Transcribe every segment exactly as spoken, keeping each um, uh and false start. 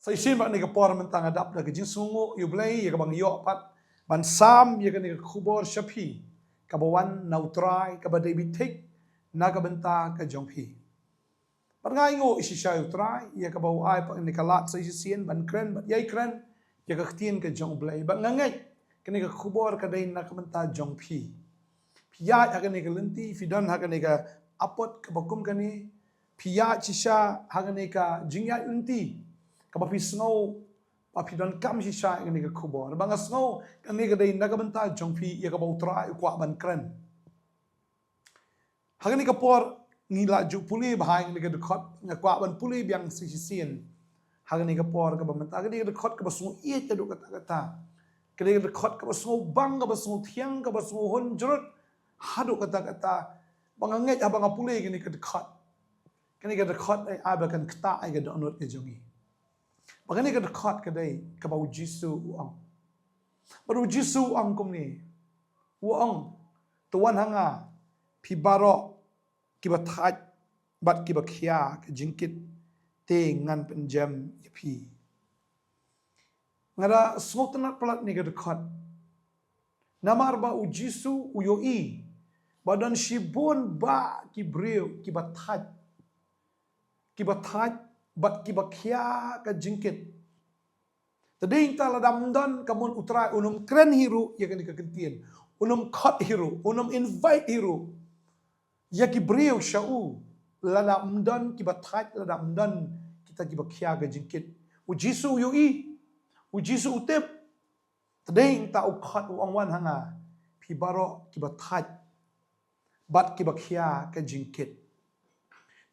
Te shisien bad kane ka por mynta nga dap da ka jingsngewnguh ïa U Blei ïa kaba nga ïoh pat ban sam ïa kane ka khubor sha phi kaba wan na U Trai kaba dei beit thik na ka bynta ka jong phi. Bad nga ainguh shisha ïa U Trai ïa kaba u ai pat kane ka lad sa shisien ban kren bad ïai kren ïa ka ktien ka jong U Blei. Bad nga ngeit kane ka khubor ka dei na ka bynta jong phi. Phi ïaid ha kane ka lynti, phi don ha kane ka apot kaba kum kane, phi ïaid shisha ha kane ka jingïaid lynti kaba phi sngew ba phi donkam shisha ïa kane ka khubor. Ba nga sngew kane ka dei na ka bynta jong phi ïa kaba U Trai u kwah ban kren. Ha kane ka por ngi la ju pule bha ïa kane ka dkhot, nga kwah ban pule biang sa shisien. Ha kane ka por kaba mynta, kane ka dkhot kaba sngew ïeit haduh katta katta. Kane ka dkhot kaba sngew bang, kaba sngew thiang, kaba sngew hun jrut haduh katta katta. Ba nga ngeit haba nga pule kane ka dkhot, kane ka dkhot ai ai ba kan ktah ïa ka dohnud ka jong ngi. Ba kane ka dkhot ka dei kaba U Jisu u ong. Bad U Jisu u ong kumne, u ong, to wan ha nga phi baroh kiba thait bad kiba khia ka jingkit, te ngan pynjem ïa phi. Nga da sngewtynnat palat ïa kane ka dkhot. Namar ba U Jisu u ïohi ba don shibun bah ki briew kiba thait, kiba thait bad kiba khia ka jingkit. Te dei nangta lada ym don, ka mon U Trai un ym kren hi ruh ïa kane ka ktien, un ym khot hi ruh, un ym invite hi ruh ïa ki briew sha u, lada ym don kiba thait, lada ym don kita kiba khia ka jingkit. U Jisu u ïohi, U Jisu u tip. Te dei nangta u khot, u ong, wan ha nga phi baroh kiba thait bad kiba khia ka jingkit.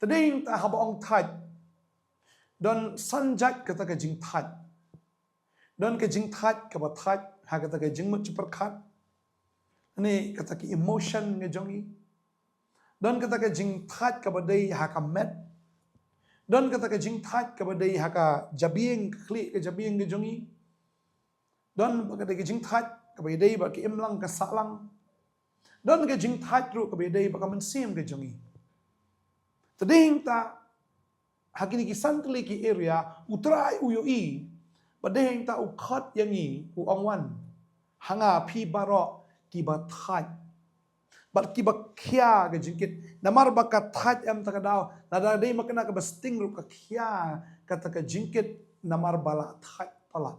Te dei nangta haba ong thait, don san jait kata ka jingthait. Don ka jingthait kaba thait ha kata ka jingmut jingpyrkhat, ne kata ka emotion ka jong ngi. Don kata ka jingthait kaba dei ha ka met. Don kata ka jingthait kaba dei ha ka jabieng, ka khlieh ka jabieng ka jong ngi. Don ba ka dei ka jingthait kaba ïadei bad ka imlang ka sahlang. Don ka jingthait ruh kaba ïadei bad ka mynsiem ka jong ngi. Te dei nangta ha kine ki san tylli ki area U Trai u ïohi, ba dei nangta u khot ïa ngi, u ong, wan ha nga phi baroh kiba thait bad kiba khia ka jingkit. Namar ba ka thait em ta ka daw, lada dei ma kane kaba sting ruh ka khia kata ka jingkit, namar ba la thait palat.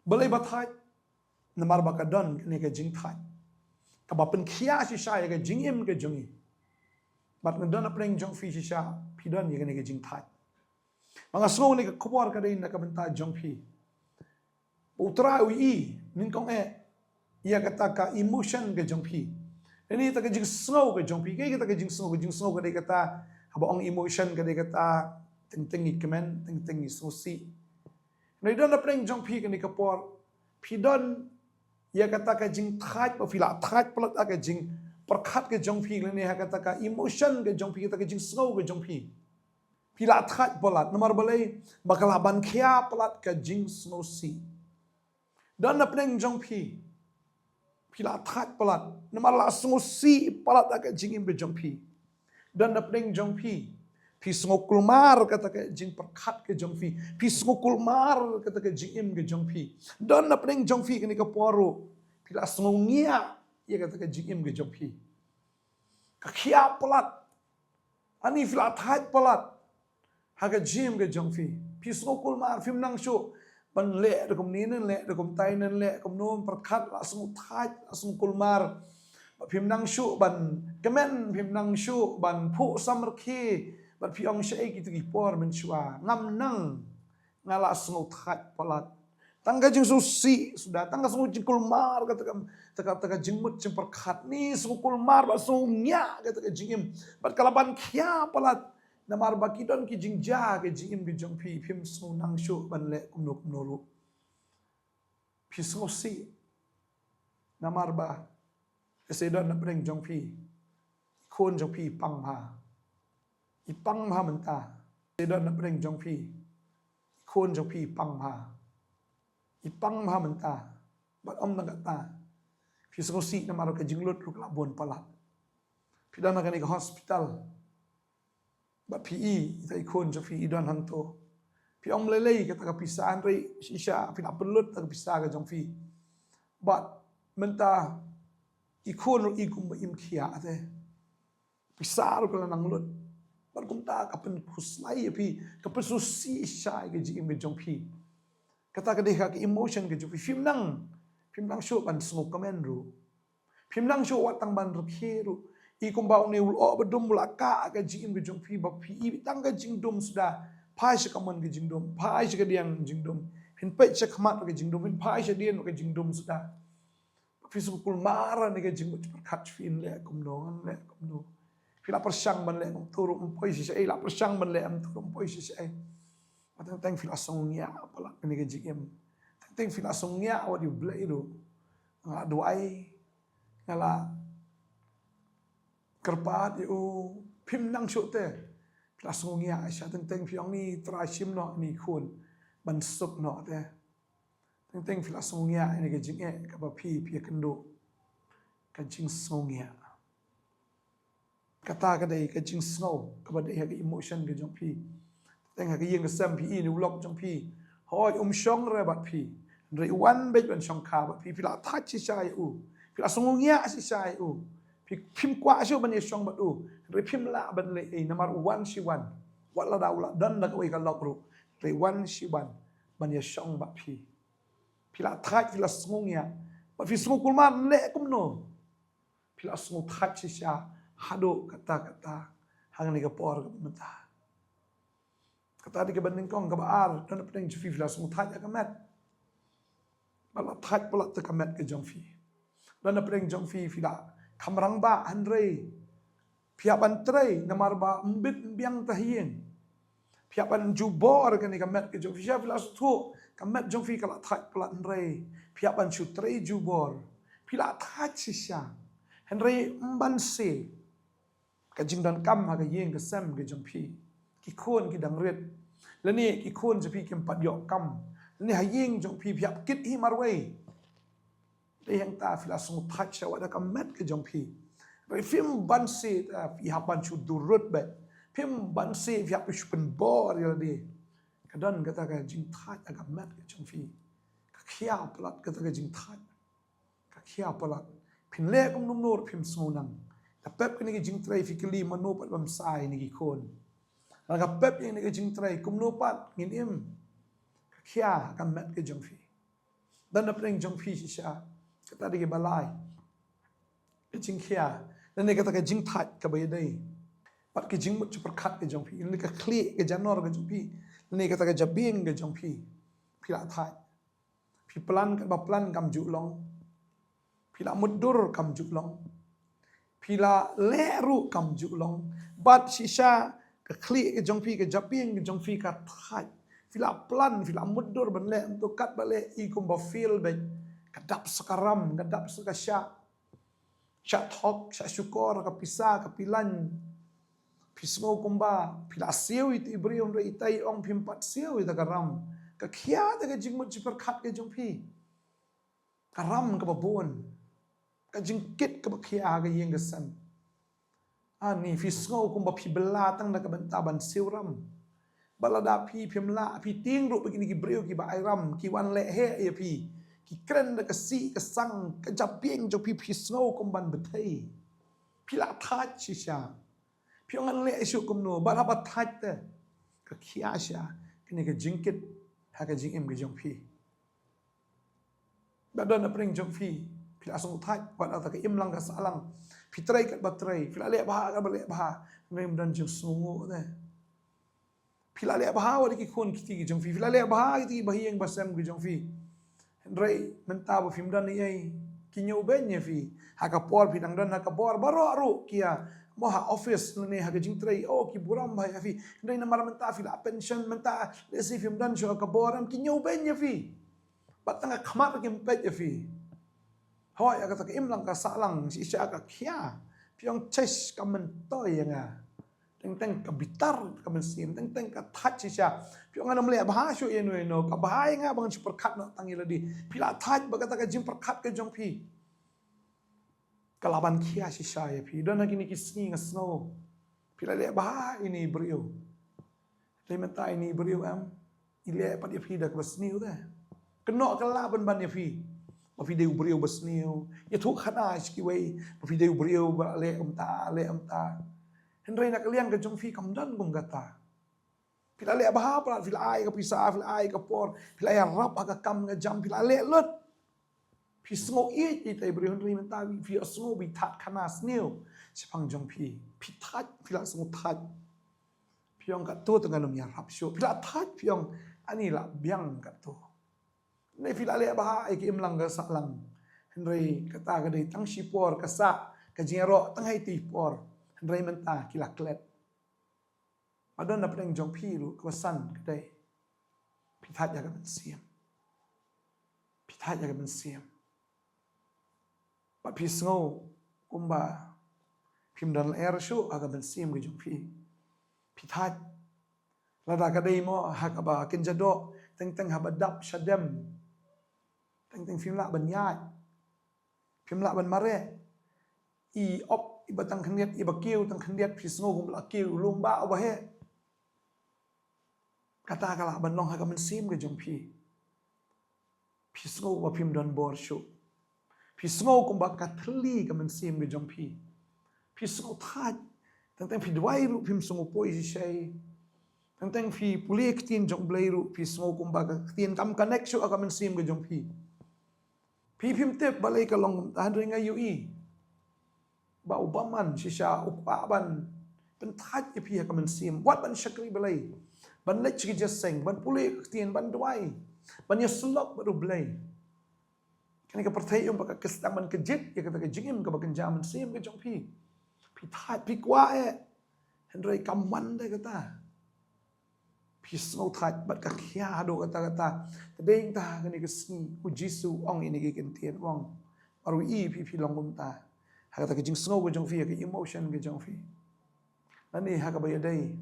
Balei ba thait? Namar ba ka don kane ka jingthait kaba pynkhia shisha ïa ka jingim ka jong ngi. Bad nga don hapdeng jong phi shisha, phi don ïa kane ka jingthait. Ba nga sngew kane ka khubor ka dei na ka bynta jong phi. Ba U Trai u ïohi nyngkong eh ïa kata ka emotion ka jong phi. Ïa kata ka jingsngew ka jong phi. Kaei kata ka jingsngew? Ka jingsngew ka dei kata, haba ong emotion ka dei kata, teng teng ngi kmen, teng teng ngi sngewsih. Ngi don hapdeng jong phi kane ka por, phi don ïa kata ka jingthait, ba phi la thait palat ha ka jingpyrkhat ka jong phi, lane ha kata ka emotion ka jong phi, kata ka jingsngew ka jong phi. Phi la thait palat, namar balei? Ba ka la ban khia palat ka jingsngewsih. Don hapdeng jong phi, phi la thait palat namar la sngewsih palat ha ka jingim ka jong phi. Don hapdeng jong phi, phi sngewkulmar kata ka jingpyrkhat ka jong phi, phi sngewkulmar kata ka jingim ka jong phi. Don hapdeng jong phi kane ka por ruh, phi la sngewngiah ïa kata ka jingim ka jong phi. Ka khia palat, ani phi la thait palat ha ka jingim ka jong phi. Phi sngewkulmar, phim nang shuh ban leh da kumne, nan leh da kumtai, nan leh kumno, pyrkhat la sngewthait, la sngewkulmar. Ba phim nang shuh ban kmen, phim nang shuh ban phuh samrkhie. Bad phi ong, shaei kito ki por mynshuwa, ngam nang, nga la sngewthait palat. Tang ka jingsngewsih suda, tang ka sngew jingkulmar kata ka, kata ka jingmut jingpyrkhat, ni sngewkulmar bad sngewngïah kata ka jingim. Bad ka la ban khia palat namar ba ki don ki jingjia ka jingim ka jong phi, phim sngew nang shuh ban leh kumno kumno ruh. Phi sngewsih namar ba, lehse don hapdeng jong phi, i khun jong phi i pang bha. I pang bha mynta. Lehse don hapdeng jong phi, i khun jong phi i pang bha. I pang bha mynta. Bad ym tang kata, phi sngewsih namar ka jinglut ruh ka la bun palat. Phi don ha kane ka hospital. Bad phi i, ita i khun jong phi i don hangto. Phi ong lei lei kata ka pisa, hynrei shisha phi la pynlut kata ka pisa ka jong phi. Bad mynta i khun ruh i kumba im khia te. Pisa ruh ka la nang lut. Bad kumta ka pynkhuslai ïa phi, ka pynsngewsih shisha ïa ka jingim ka jong phi. Kata ka dei ka emotion ka jong phi. Phim nang, phim nang shuh ban sngewkmen ruh. Phim nang shuh wat tang ban rkhie ruh. I kumba une u lyoh ba dum u la kah ka jingim ka jong phi, ba phi i tang ka jingdum suda. Phai sha ka mon ka jingdum, phai sha ka diang jingdum. Phin peit sha khmat ka jingdum, phin phai sha dien ka jingdum suda. Phi sngewkulmar ïa ka jingmut jingpyrkhat, phin leh kumno, ngan leh kumno. Phi la pyrshang ban leh kumto ruh ym poi shisha ei, la pyrshang ban leh kumto ruh ym poi shisha ei. Teng teng phi la sngewngiah palat ïa ka jingim. Teng teng phi la sngewngiah wat ïa U Blei ruh. Nga la duwai, nga la kyrpad ïa u, phim nang shuh te. Phi la sngewngiah shisha, teng teng phi ong ni Trai shim noh ïa i khun ban suk noh te. Teng teng phi la sngewngiah ïa ka jingeh kaba phi, phi ïakynduh. Ka jingsngewngiah. Kata ka dei ka jingsngew kaba dei ha ka emotion ka jong phi. Teng ha ka ïing ka sem phi i ne u lok jong phi, hooid um shong re bad phi, hynrei wan beit ban shongkha bad phi. Phi la thait shisha ïa u, phi la sngewngiah shisha ïa u. Phi, phim kwah shuh ban ïashong bad u, hynrei phim lah ban leh ei namar u wan shi wan. Wat lada u la don da kawei ka lok ruh, hynrei wan shi wan ban ïashong bad phi. Phi la thait, phi la sngewngiah, bad phi sngewkulmar, leh kumno. Phi la sngewthait shisha haduh katta katta hangne ka por kaba mynta. Kata dei kaba nyngkong. Kaba ar, don napdeng jong phi, phi la sngewthait ïa ka met. Ba la thait palat ka met ka jong phi. Don napdeng jong phi, phi la kham rangbah hynrei phi hap ban trei namar ba ym bit ym biang te ha ïing. Phi hap ban jubor kane ka met ka jong phi shisha, phi la sngewthuh ka met jong phi ka la thait palat hynrei phi hap ban shu trei jubor. Phi la thait shisha hynrei ym banse ka jingdonkam ha ka ïing ka sem ka jong phi. Ki khun ki dang rit, lane ki khun jong phi kim pat ïoh kam, lane ha ïing jong phi phi hap kit hi marwei. Dei hangta phi la sngewthait shisha wat ha ka met ka jong phi. Hynrei phim banse te phi hap ban shu durut beit. Phim banse phi hap shu pynbor ïa lade. Ka don kata ka jingthait ha ka met ka jong phi. Ka khia palat kata ka jingthait. Ka khia palat. Phin leh kumno kumno ruh phim sngew nang. La pep kane ka jingtrei phi kylli mano pat bym sa ïa kine ki khun. La ka pep ïa kane ka jingtrei kumno pat ngin im. Ka khia ha ka met ka jong phi. Don napdeng jong phi shisha. Kata dei kaba lai. Ka jingkhia. Lane kata ka jingthait kaba ïadei bad ka jingmut jingpyrkhat ka jong phi. Lane ka khlieh ka janor ka jong phi. Lane kata ka jabieng ka jong phi. Phi la thait. Phi plan katba plan kam ju long. Phi la mutdur kam ju long. Phi la leh ruh kam ju long. Bad shisha ka khlieh ka jong phi, ka jabieng ka jong phi ka thait. Phi la plan, phi la mutdur ban leh, to katba leh i kumba fail beit. Ka dap sa ka ram, ka dap sa ka shah. Shah thok, shah shukor, ka pisa, ka pilan. Phi sngew kumba phi la siew ïa i briew, hynrei itai i ong phim pat siew ïa ka ram. Ka khia da ka jingmut jingpyrkhat ka jong phi. Ka ram kaba bun. Ka jingkit kaba khia ha ka ïing ka sem. Ani phi sngew kumba phi bylla tang da ka bynta ban siew ram. Ba lada phi phim lah, phi tieng ruh ba kine ki briew kiba ai ram ki wan leh heh ïa phi. Ki kren da ka sih ka sang, ka jabieng jong phi, phi sngew kumban bthei. Phi la thait shisha. Phi ong ngan leh shuh kumno, bad haba thait te ka khia shisha kane ka jingkit ha ka jingim ka jong phi. Ba don napdeng jong phi, phi la sngewthait wat la ka imlang ka sahlang. Phi trei katba trei, phi la leh bha katba leh bha. Ngim don jingsngewnguh te. Phi la leh bha wat ki khun kti ki jong phi, phi la leh bha kti ba ïing ba sem ki jong phi. Hynrei mynta ba phim don ei ei, ki ñiewbeiñ ïa phi. Ha ka por phi dang don ha ka bor baroh ruh ki ïa mo ha office ne ha ka jingtrei, oh ki burom bha ïa phi. Hynrei namar mynta phi la pension, mynta lehse phim don shuh ha ka bor, em, ki ñiewbeiñ ïa phi. Bad tang ka khmat kim peit ïa phi. Hooid, ïa kata ka imlang ka sahlang shisha ka khia. Phi ong chesh ka myntoi ïa nga. Teng teng ka bitar ka mynsiem, teng teng ka thait shisha. Phi ong ngan ym leh bha shuh ïa no ïa no, ka bha ïa nga ba ngan shu pyrkhat noh tang ïa lade. Phi la thait ba kata ka jingpyrkhat ka jong phi ka la ban khia shisha ïa phi. Don ha kine ki sngi nga sngew phi la leh bha ïa ine i briew. Te mynta ine i briew em, I leh pat ïa phi da kaba sniew te. Kynnoh ka la ban ban ïa phi ba phi dei u briew ba sniew. Ïathuh khana sha kiwei ba phi dei u briew ba leh kumta, leh kumta. Hynrei na ka liang ka jong phi kam don kum kata. Phi la leh bha palat, phi la ai ka pisa, phi la ai ka por, phi la ïarap ha ka kam ka jam, phi la leh lut. Phi sngew ïeit ïa i briew, hynrei mynta phi sngew ba i thait khana sniew shaphang jong phi. Phi thait, phi la sngew thait. Phi ong katto te ngan ym ïarap shuh. Phi la thait, phi ong ani la biang katto. Ne phi la leh bha ïa ka imlang ka sahlang. Hynrei kata ka dei tang shi por ka sah, ka jingïaroh tang ha itei i por. Hynrei mynta ki la klet. Ba don na pdeng jong phi ruh kaba san ka dei. Phi thait ïa ka mynsiem. Phi thait ïa ka mynsiem. Bad phi sngew kumba phim don lyer shuh ha ka mynsiem ka jong phi. Phi thait. Lada ka dei mo ha kaba kynja doh, teng teng haba dap shadem. Teng teng phim lah ban ïaid. Phim lah ban mareh. I op iba tang khyndiat, iba kiew tang khyndiat, phi sngew kumba la kiew, lum ba uba heh. Kata ka lah ban long ha ka mynsiem ka jong phi. Phi sngew ba phim don bor shuh. Phi sngew kumba ka thylli ka mynsiem ka jong phi. Phi sngew thait. Teng teng phi duwai ruh phim sngew poi shisha. Teng teng phi pule ktien jong Blei ruh phi sngew kumba ka ktien kam connect shuh ha ka mynsiem ka jong phi. Phi phim tip balei ka long kumta, hynrei nga ïohi ba u bymman shisha u kwah ban pynthait ïa phi ha ka mynsiem, wat ban shakri Blei, ban leit sha ka jingïaseng, ban pule ka ktien, ban duwai, ban ïasyllok bad U Blei. Kane ka pyrthei um pat ka sdang ban kjit ïa kata ka jingim kaba kynja mynsiem ka jong phi. Phi thait, phi kwah eh, hynrei kam man de kata. Phi sngew thait bad ka khia haduh katta katta. Te dei hangta ha kane ka sngi u Jisu u ong ïa kine ki ktien, u ong, baroh i phi phi long kumta. Ha kata ka jingsngew ka jong phi, ha ka emotion ka jong phi, lane ha kaba ïadei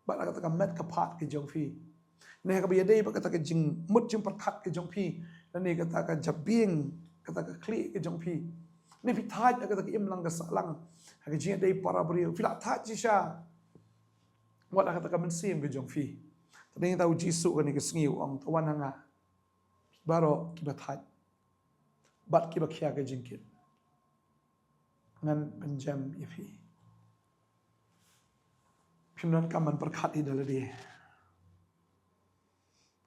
bad kata ka met ka phad ka jong phi, ne ha kaba ïadei bad kata ka jingmut jingpyrkhat ka jong phi, lane kata ka jabieng, kata ka khlieh ka jong phi, ne phi thait ha kata ka imlang ka sahlang, ha ka jingïadei para briew, phi la thait shisha. Wat ha kata ka mynsiem ka jong phi. Te dei hangta u Jisu kane ka sngi u ong, to wan ha nga, baroh kiba thait bad kiba khia ka jingkit, ngan pynjem ïa phi. Phim donkam ban pyrkhat ïa da lade.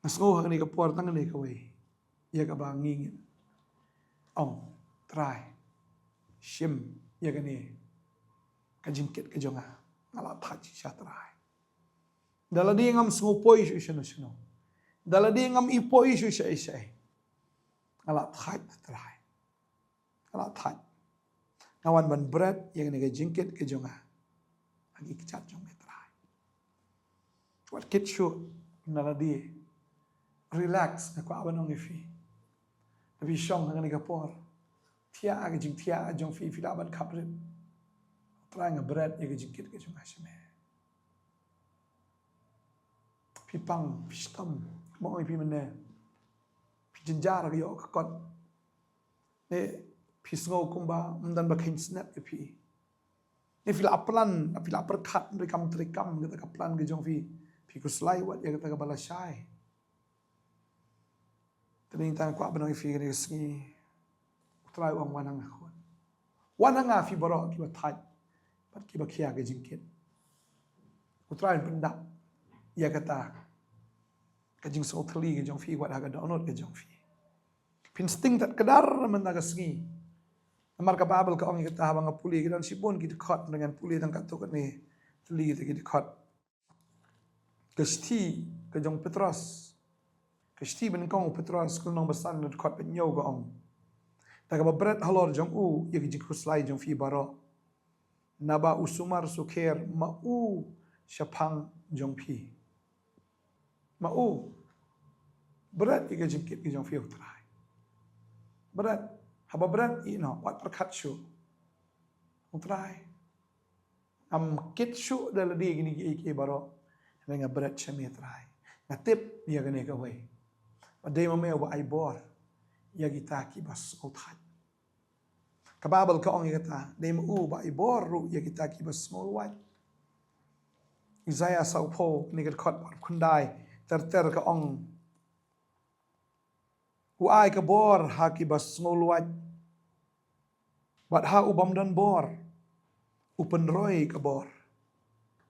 Nga sngew ha kane ka por tang kane kawei ïa kaba ngi ngin ong, Trai, shim ïa kane ka jingkit ka jong nga. Nga la thait shisha Trai. Da lade ngam sngew poi shuh shano shano, da lade ngam i poi shuh shaei shaei, nga la thait Trai. Nga la thait. Nga wan ban bret ïa kane ka jingkit ka jong nga ha ki kjat jong me Trai. Wat kit shuh na lade. Relax, nga kwah ban ong ïa phi. Haba phi shong ha kane ka por, thiah ka jingthiah jong phi, phi lah ban khaprit. Trai, nga bret ïa ka jingkit ka jong nga sha me. Phi pang, phi shitom, kumba ong ïa phi mynne. Phi jynjar ka ïoh ka kot. Ne phi sngew kumba ym don ba kheiñ snep ïa phi. Ne phi la plan, phi la pyrkhat, hynrei kam treikam kata ka plan ka jong phi. Phi khuslai wat ïa kata kaba lashai. Te dei hangta nga kwah ban ong ïa phi kane ka sngi, u Trai u ong, wan ha nga khun. Wan ha nga phi baroh kiba thait bad kiba khia ka jingkit. U Trai un pyndap ïa kata ka jingsngewthylli ka jong phi wat ha ka dohnud ka jong phi. Phin sting tad kdar mynta ka sngi. Namar ka Baibl ka ong ïa kata, haba nga pule, ki don shibun ki dkhot, hynrei ngan pule tang katto katne tylli kita ki dkhot. Ka shithi ka jong u Petros, ka shithi ba nyngkong u Petros, ka lynnong ba san, ka dkhot ba hynñiew ka ong, da kaba bret halor jong u ïa ki jingkhuslai jong phi baroh, naba u sumar sukher ma u shaphang jong phi. Ma u. Bret ïa ka jingkit ka jong phi, u Trai. Bret, haba bret ïa no, wat pyrkhat shuh, u Trai. Ngam kit shuh da lade kine kiei kiei baroh. Hynrei nga bret sha me Trai. Nga tip ïa kane kawei, ba dei ma me uba ai bor ïa kita kiba sngewthait. Ka Baibl ka ong ïa kata, dei ma u uba ai bor ruh ïa kita kiba sngewlwait. Isaiah sawphew, kane ka dkhot ba arphew khyndai, ter ter ka ong, u ai ka bor ha ki ba sngewlwait, bad ha u bym don bor u pynroi ka bor.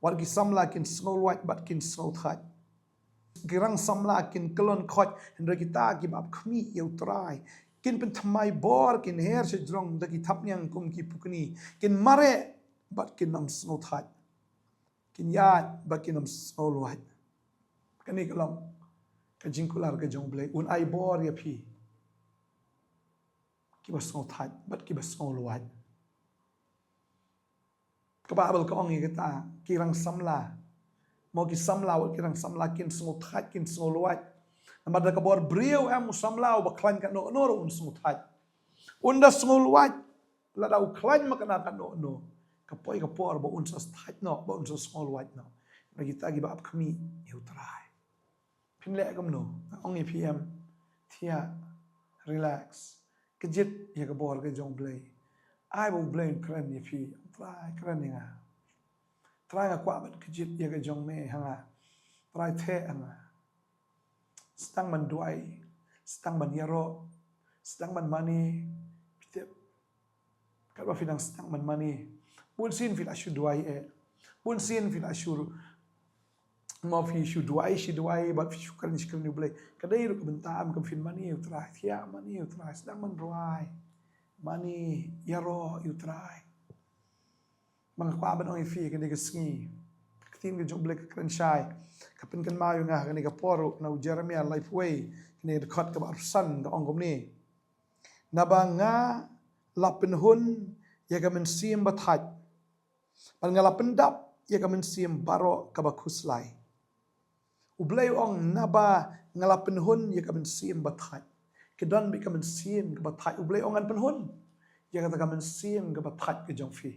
Wat ki samla kin sngewlwait bad kin sngewthait. Ki rang samla kin kyllon khoit, hynrei kita ki ba ap khmih ïa u Trai kin pynthymmai bor, kin her sha jrong da ki thapniang kum ki pukni, kin mareh bad kin ym sngewthait, kin ïaid bad kin ym sngewlwait. Kane ka long ka jingkular ka jong U Blei, un ai bor ïa phi ki ba sngewthait bad ki ba sngewlwait. Ka Baibl ka ong ïa kata, ki rang samla, mo, ki samla, wat ki rang samla kin sngewthait, kin sngewlwait. Namar da ka bor briew em u samla u ba khlaiñ katno katno ruh un sngewthait. Un da sngewlwait, lada u khlaiñ ma katno katno, ka poi ka por ba un sa thait noh, ba un sa sngewlwait noh. Na kita ki ba ap khmih ïa u Trai. Phin leh kumno? Nga ong ïa phi em, thiah, relax, kjit ïa ka bor ka jong U Blei. Ai ba U Blei un kren ïa phi. Trai, kren ïa nga. Trai, nga kwah ban kjit ïa ka jong me ha nga. Trai, theh ha nga. Sdang ban duwai, sdang ban ïaroh, sdang ban mane. Phi tip, katba phi dang sdang ban mane, bunsien phi la shu duwai eh. Bunsien phi la shu, mo, phi shu duwai, shu duwai, bad phi shu kren, shu kren ïa U Blei. Ka dei ruh ka bynta em, ka phin mane ïa u Trai, thiah, mane ïa u Trai, sdang ban duwai, mane, ïaroh ïa u Trai. Ba nga kwah ban ong ïa phi kane ka sngi, ka ktien ka jong U Blei ka kren shai, ka pynkynmaw ïa nga ha kane ka por ruh na u Jeremaïah laiphew, kane ka dkhot kaba arphew san ka ong kumne: Naba nga la pynhun ïa ka mynsiem ba thait, bad nga la pyndap ïa ka mynsiem baroh kaba khuslai. U Blei u ong, naba nga la pynhun ïa ka mynsiem ba thait. Ka don beit ka mynsiem kaba thait. U Blei u ong ngan pynhun ïa kata ka mynsiem kaba thait ka jong phi.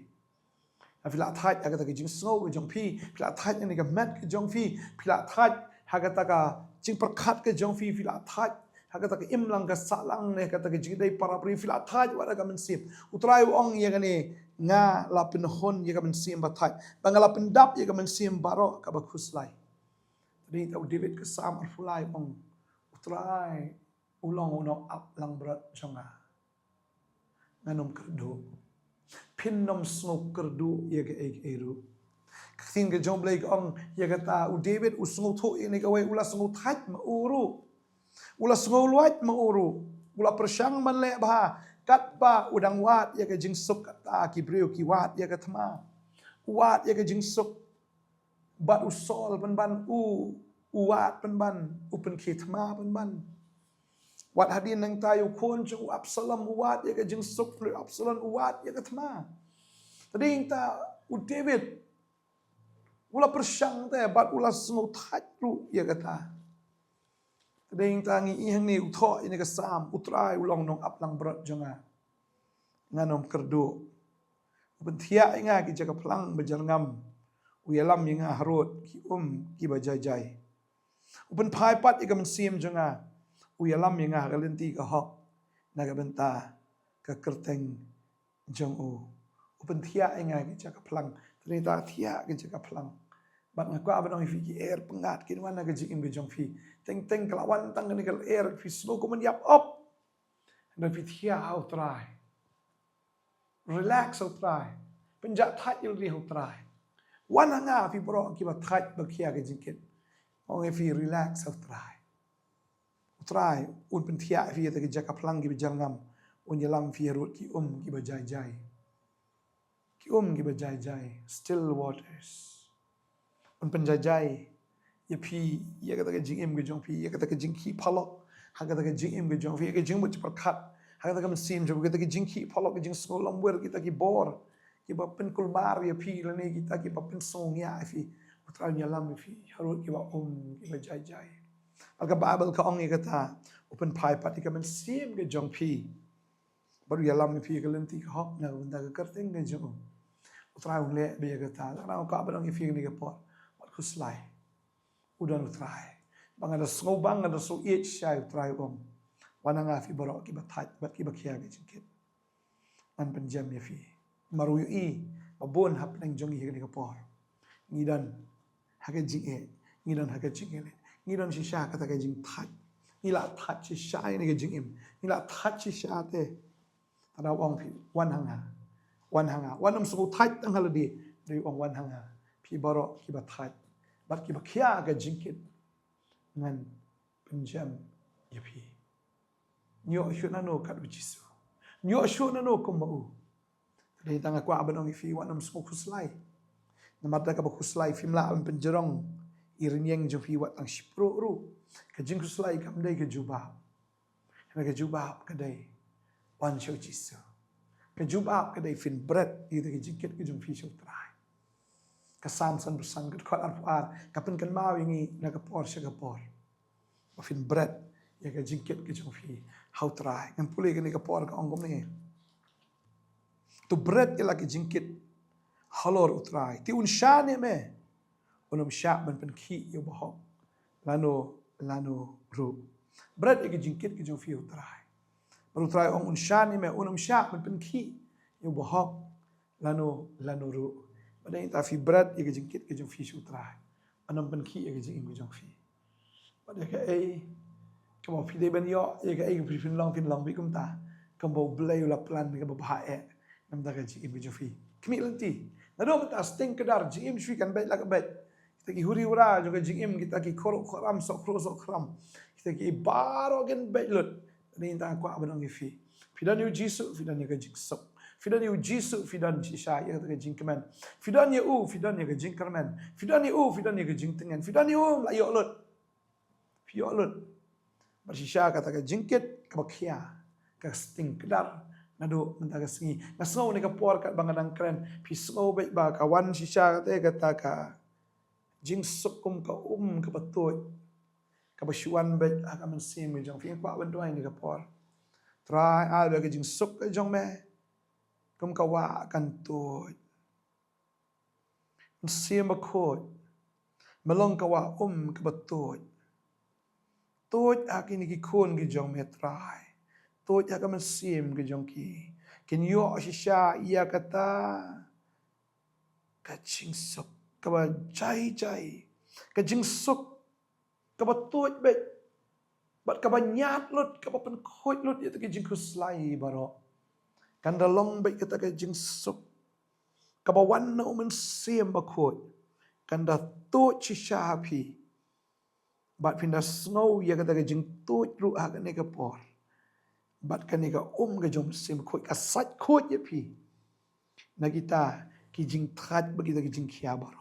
Phi la thait ha kata ka jingsngew ka jong phi, phi la thait ha kane ka met ka jong phi, phi la thait ha kata ka jingpyrkhat ka jong phi, phi la thait ha kata ka imlang ka sahlang ne kata ka jingdei para briew, phi la thait wat ha ka mynsiem. U Trai u ong ïa kane, nga la pynhun ïa ka mynsiem ba thait, bad nga la pyndap ïa ka mynsiem baroh kaba khuslai. Te dei ta u David ka Salm arphew lai u ong, U Trai u long u nongaplangbrot jong nga, ngan ym kyrduh. Phin ym sngew kyrduh ïa kaei kaei ruh. Ka ktien ka jong U Blei ka ong ïa kata, u David u sngewthuh ïa kane kawei, u la sngewthait ma u ruh, u la sngewlwait ma u ruh, u la pyrshang ban leh bha. Katba u dang wad ïa ka jingsuk, kata ki briew ki wad ïa ka thma. U wad ïa ka jingsuk. Bad u Saul pynban, u, u wad pynban, u pynkhie thma pynban. Wat hadien nangta ïa u khun jong u Absalom, u wad ïa ka jingsuk, u Absalom u wad ïa ka thma. Te dei ta u David u la pyrshang te bad u la sngewthait ruh ïa kata. Te dei ta ngi i hangne u thoh ïa kane ka Salm, U Trai u long nongaplangbrot jong nga, ngan ym kyrduh. U pynthiah ïa nga ki jaka phlang ba jyrngam, u ïalam ïa nga harud ki um kiba jai jai. U pynphai pat ïa ka mynsiem jong nga, u ïalam ïa nga ha ka lynti ka hok na ka bynta ka kyrteng jong u. U pynthiah ïa nga ki jaka phlang. Te dei ta thiah ki jaka phlang. Bad nga kwah ban ong ïa phi, ki lyer pyngngad kin wan na ka jingim ka jong phi. Teng teng ka la wan tang kane ka lyer, phi sngew kumne ïap op. Hynrei phi thiah ha U Trai. Relax ha U Trai. Pynjah thait ïa lade ha U Trai. Wan ha nga phi baroh kiba thait ba khia ka jingkit. Ong ïa phi, relax ha U Trai. U Trai un pynthiah ïa phi ïa ki jaka phlang kiba jyrngam. Un ïalam phi harud ki um kiba jai jai. Ki um kiba jai jai, still waters. Un pynjai jai ïa phi, ïa kata ka jingim ka jong phi, ïa kata ka jingkhih phalok ha kata ka jingim ka jong phi, ïa ka jingmut jingpyrkhat ha kata ka mynsiem jong phi, kata ka jingkhih phalok, ka jingsngew lamwir, kita ki bor kiba pynkulmar ïa phi lane kita kiba pynsngew ngiah ïa phi. U Trai un ïalam ïa phi harud kiba um kiba jai jai. Bad ka Baibl ka ong ïa kata, u pynphai pat ïa ka mynsiem ka jong phi. Bad u ïalam ïa phi ha ka lynti ka hok na ka bynta ka kyrteng ka jong u. U Trai un leh beit ïa kata. Lada nga kwah ban ong ïa phi kane ka por, wat khuslai. U don U Trai. Ba nga da sngew, ba nga da sngew ïeit shai, U Trai u ong, wan ha nga phi baroh kiba thait bad kiba khia ka jingkit, ngan pynjem ïa phi. Namar u ïohi ba bun hapdeng jong ngi ha kane ka por ngi don ha ka jingeh, ngi don ha ka jingeh leh. Ngi don shisha kata ka jingthait. Ngi la thait shisha ïa kane ka jingim. Ngi la thait shisha te. Te u ong phi, wan ha nga. Wan ha nga. Wat nym sngewthait tang ha lade. Te u ong, wan ha nga, phi baroh kiba thait bad kiba khia ka jingkit. Ngan pynjem ïa phi. Ngi ïoh shuh nano kat u Jisu? Ngi ïoh shuh nano kum ma u? Te dei tang nga kwah ban ong ïa phi, wat nym sngewkhuslai. Namar da kaba khuslai phim lah ban pynjrong ïa ka rynïeng jong phi wat tang shipruh ruh. Ka jingkhuslai kam dei ka jubab. Hynrei ka jubab ka dei, wan sha u Jisu. Ka jubab ka dei, phin bret ïa ka jingkit ka jong phi sha u Trai. Ka Salm sanphew san, ka dkhot arphew ar, ka pynkynmaw ïa ngi na ka por sha ka por ba phin bret ïa ka jingkit ka jong phi ha u Trai. Ngan pule kane ka por, ka ong kumne: To bret ïa la ka jingkit halor u Trai. Te un shaniah me, un ym shah ban pynkhih ïa u bahok lano lano ruh. Bret ïa ka jingkit ka jong phi ha u Trai. Bad u Trai u ong, un shaniah me, un ym shah ban pynkhih ïa u bahok lano lano ruh. Bad ïa kata, phi bret ïa ka jingkit ka jong phi sha u Trai, un ym pynkhih ïa ka jingim ka jong phi. Bad ïa kaei kaba phi dei ban ïoh, ïa kaei kaba phin long, phin long beit kumta. Kumba u Blei u la plan kaba bha eh na ka bynta ka jingim ka jong phi. Khmih lynti. Naduh mynta sting kdar, jingim jong phi kan beit la ka beit. Kita ki huri hura jong ka jingim, kita ki khuruh khuram, sohkhruh sohkhram, kita ki baroh kin beit lut. Te dei tang nga kwah ban ong ïa phi, phi don ïa u Jisu, phi don ïa ka jingsuk. Phi don ïa u Jisu, phi don shisha ïa kata ka jingkmen. Phi don ïa u, phi don ïa ka jingkyrmen. Phi don ïa u, phi don ïa ka jingtngen. Phi don ïa u, ym lah ïoh lut. Phi ïoh lut. Bad shisha kata ka jingkit kaba khia, ka sting kdar naduh mynta ka sngi. Nga sngew kane ka por katba nga dang kren, phi sngew beit ba ka wan shisha kata, kata ka jingsuk kum ka um kaba tuid kaba shu wan beit ha ka mynsiem ka jong phi. Nga kwah ban duwai kane ka por, Trai, ai ba ka jingsuk ka jong me kum ka wah kan tuid. Mynsiem Bakhuid, me long ka wah um kaba tuid. Tuid ha kine ki khun ki jong me, Trai. Tuid ha ka mynsiem ka jong ki. Kin ïoh shisha ïa kata ka jingsuk kaba jai jai, ka jingsuk kaba tuid beit bad kaba ñiad lut, kaba pynkhuid lut ïa kita ki jingkhuslai baroh. Kan da long beit kata ka jingsuk kaba wan na u Mynsiem Bakhuid, kan da tuid shisha ha phi. Bad phin da sngew ïa kata ka jingtuid ruh ha kane ka por. Bad kane ka um ka jong u Mynsiem Bakhuid ka sait khuid ïa phi na kita ki jingthait bad kita ki jingkhia baroh.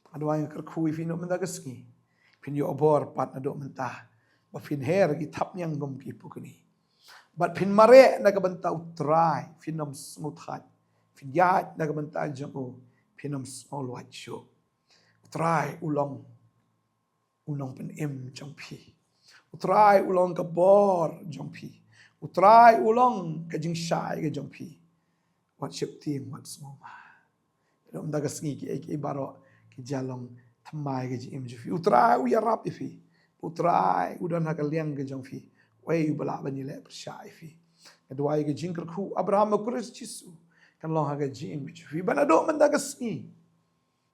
Nga duwai, nga kyrkhu ïa phi naduh mynta ka sngi, phin ïoh bor pat naduh mynta, ba phin her ki thapniang kum ki pukni. Bad phin mareh na ka bynta u Trai, phin ym sngewthait. Phin ïaid na ka bynta jong u, phin ym sngewlwait shuh. U Trai u long u nongpynim jong phi. U Trai u long ka bor jong phi. U Trai u long ka jingshai ka jong phi. Wat sheptieng, wat sngewma. Naduh mynta ka sngi kiei kiei baroh ki jia long thymmai ka jingim jong phi. U Trai u ïarap ïa phi. U Trai u don ha ka liang ka jong phi. Uei uba lah ban ïaleh pyrshah ïa phi? Nga duwai ka jingkyrkhu Abraham ha u Khrist Jisu kan long ha ka jingim ka jong phi. Ba naduh mynta ka sngi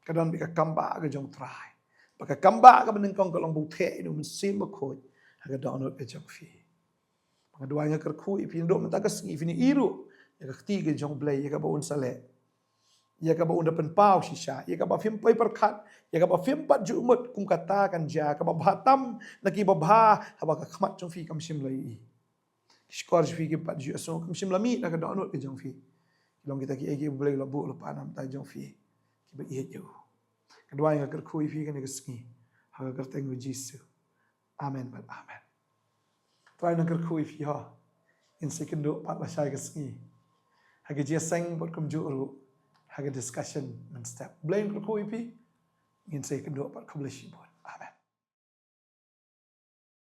ka don beit ka kam bah ka jong u Trai. Ba ka kam bah kaba nyngkong ka long ba u theh ïa u Mynsiem Bakhuid ha ka dohnud ka jong phi. Nga duwai, nga kyrkhu ïa phi naduh mynta ka sngi, phin ïohi ruh ïa ka kti ka jong u Blei, ïa kaba un sa leh, ïa kaba un da pynpaw shisha, ïa kaba phim poi pyrkhat, ïa kaba phim pat ju mut kum kata kan jia, kaba bha tam na ki babha, haba ka khmat jong phi kam shym la ïohi. Ki shkor jong phi kim pat ju ïohsngew, kam shym la mih na ka dohnud ka jong phi. Ki long kita kiei kiei ba u Blei u la buh lypa na ka bynta jong phi kiba ïeit ïa u. Nga duwai, nga kyrkhu ïa phi kane ka sngi ha ka kyrteng u Jisu. Amen bad amen. Trai nang kyrkhu ïa phi ho. Ngin sa ïakynduh pat lashai ka sngi ha ka jingïaseng bad kumjuh ruh ha ka discussion mynstep. Blei un kyrkhu ïa phi. Ngin sa ïakynduh pat, khublei shibun. Amen.